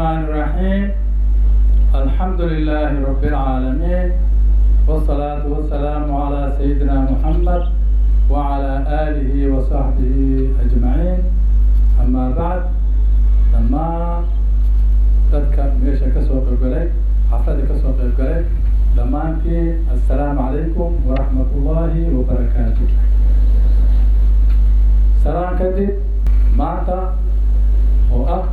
الرحمن الرحيم. الحمد لله رب العالمين، والصلاة والسلام على سيدنا محمد وعلى آله وصحبه أجمعين. أما بعد، dhammaan dadka meesha ka soo qaybgalay, xafladda ka soo qaybgalay, dhammaantiin assalaamu calaykum waraxmat ullaahi wabarakaatu. Salaan kadib, maanta oo ah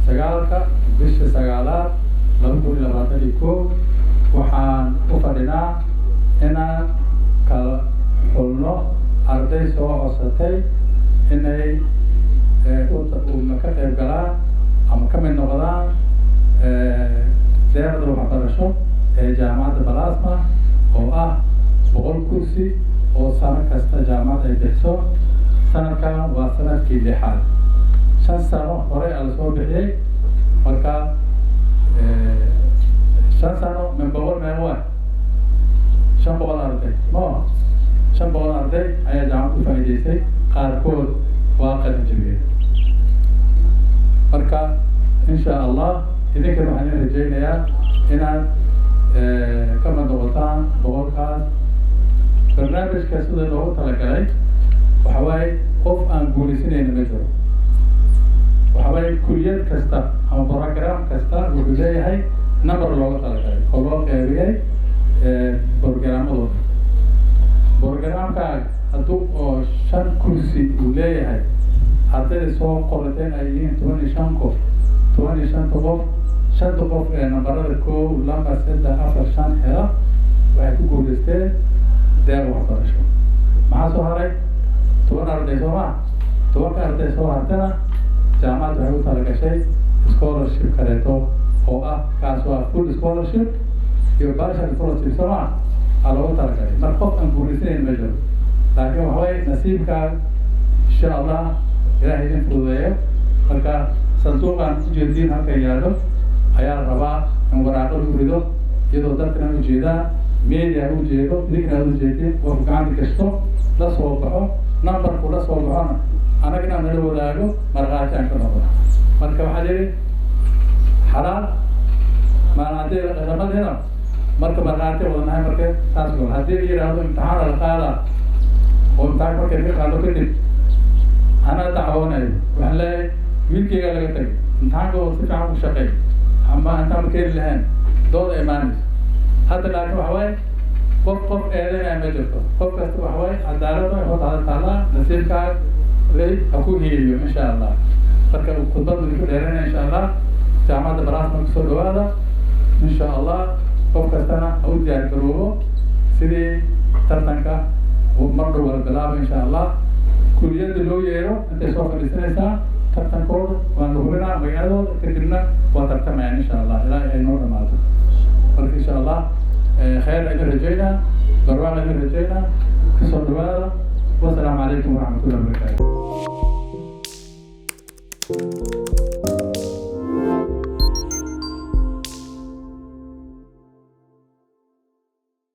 9-ka bisha 9aad 2021, waxaan u fadhinaa inaan kala xulno arday soo codsatay inay ka qayb galaan ama ka mid noqdaan deeqda waxbarasho ee Jaamacadda Plasma, oo ah 100 kursi oo sano kasta jaamacadda ay bixiso. Sanadkan waa sanadkii lixaad. 5 sano horey a lasoo bixiyey. Marka 5 sano min 100 meel waay, 500 arday mo 500 arday ayaa jaamacad u faa'iidaystay, qaarkood waa qalin jabiyey. Marka insha Allah idinkana waxaan idin rajaynayaa inaad ka mid noqotaan 100kaas. Barnaamijka sida loogu talagalay waxa waaye, qof aan guulaysanayna ma jiro. Waxa waaye, kuliyad kasta ama program kasta wuxuu leeyahay number looga talagalay oo loo qeybiyey programmadooda. Programkaaga hadduu oo shan kursi uu leeyahay, ardayda soo qorateen ay yihiin 15 qof, 15-ta qof, shanta qof ee nambarada kow, laba, saddex, afar, shan hela waxay ku guulaysteen deeq waxbarasho. Maxaa soo haray? 10 arday, soo maa? 10-ka arday soo hartana jaamacadda waxay u talagashay scholarship kaleeto oo ah, kaas waa full scholarship iyo partial scholarship, soo maa? Aa loogu talagalay. Marka qof aan guulaysanayn ma jiro, laakiin waxa waye nasiibkaa insha Allah Ilahay idin fududeeyo. Marka sanduuqan ujeediin halkan yaallo ayaa la rabaa in waraaqo lagu rido, iyadoo dadkana ujeedaan, media ujeedo, idinkana aad ujeedin. Qofku gacanta gashto, la soo baxo numberku, la soo baxona annagana nala wadaago, markhaati aan ka noqono. Marka waxaa lihi xalaal maalin haddii marka markhaati wadanahay. Marka taas gol haddii la yidhaahdo imtixaan la qaadaa oo imtixaan markay ka qaado kadib anaa dacwoonayo, waxaan leeyahay wiilkeygaa laga tagay, imtixaanka oo si fiican u shaqeey ama intaan ma keeni lahayn, dooda imaanayso hadda. Laakiin waxa waaye, qof qof eedanaya ma jirto. Qof kasta waxa waaye cadaalad way hortaada taallaa, nasiibkaa lay ha ku hiiliyo insha Allah. Marka khudbad idinku dheeranaya. Insha Allah Jaamacadda Plasma kusoo dhawaada. Insha Allah qof kastana ha u diyaar garoobo sidii tartanka mar dhow wala bilaabo. Insha Allah kuliyadda loo yeero intay soo fadhiisanaysaa, tartankooda waan la hubinaa magaaladooda, kadibna waa tartamayaan insha Allah ilaa ay noo dhamaato. Marka insha Allah khayr idin rajaynaa, barwaaq idin rajaynaa. Kasoo dhawaada. Wasalaamu calaykum waraxmatullahi wabarakaatu.